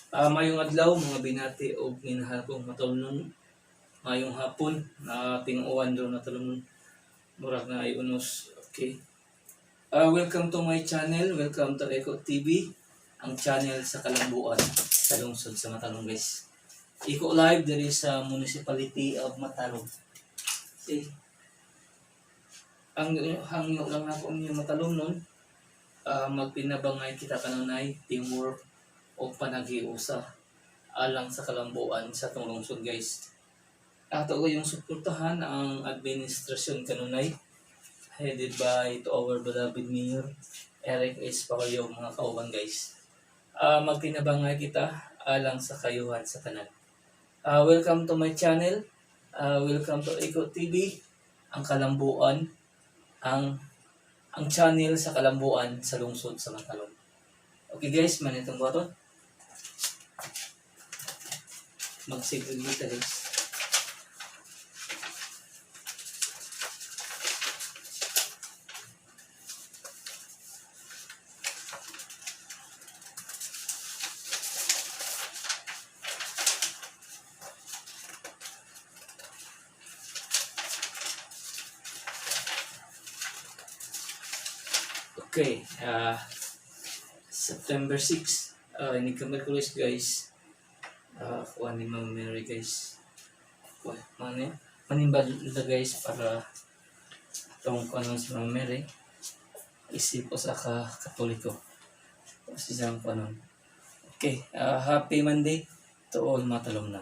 Mayong adlaw, mga binati og minahal kong matalomnon. Mayong hapon na tinguan ro matalomnon. Murag na ay unos. Okay. Welcome to my channel. Welcome to Eco TV, ang channel sa Kalambuan sa lungsod sa Matalom, guys. Eco Live diri sa Municipality of Matalom. See. Ang hangyo lang nako inyong matalomnon, magpinabangay kita kanunay, teamwork o panaghiusa alang sa kalambuan sa atong lungsod, guys. Ato ko yung suportahan ang administrasyon kanunay headed by to our beloved Mayor Eric S. Pacayo, mga kauban, guys. Magtinabangay kita alang sa kayuhan sa tanan. Welcome to my channel. Welcome to Eco TV, ang kalambuan, ang channel sa kalambuan sa lungsod sa Matalom. Okay guys, manitong button. Magsigig kita, guys. Okay, September 6, ini ka Merkulis, guys. Kuha ni Ma'am Mary, guys. Kuha, mani, manimbal na, guys, para atong kuha si Ma'am Mary. Isip ko sa ka Katoliko. Tapos isang kuha. Okay, happy Monday to all matalom na.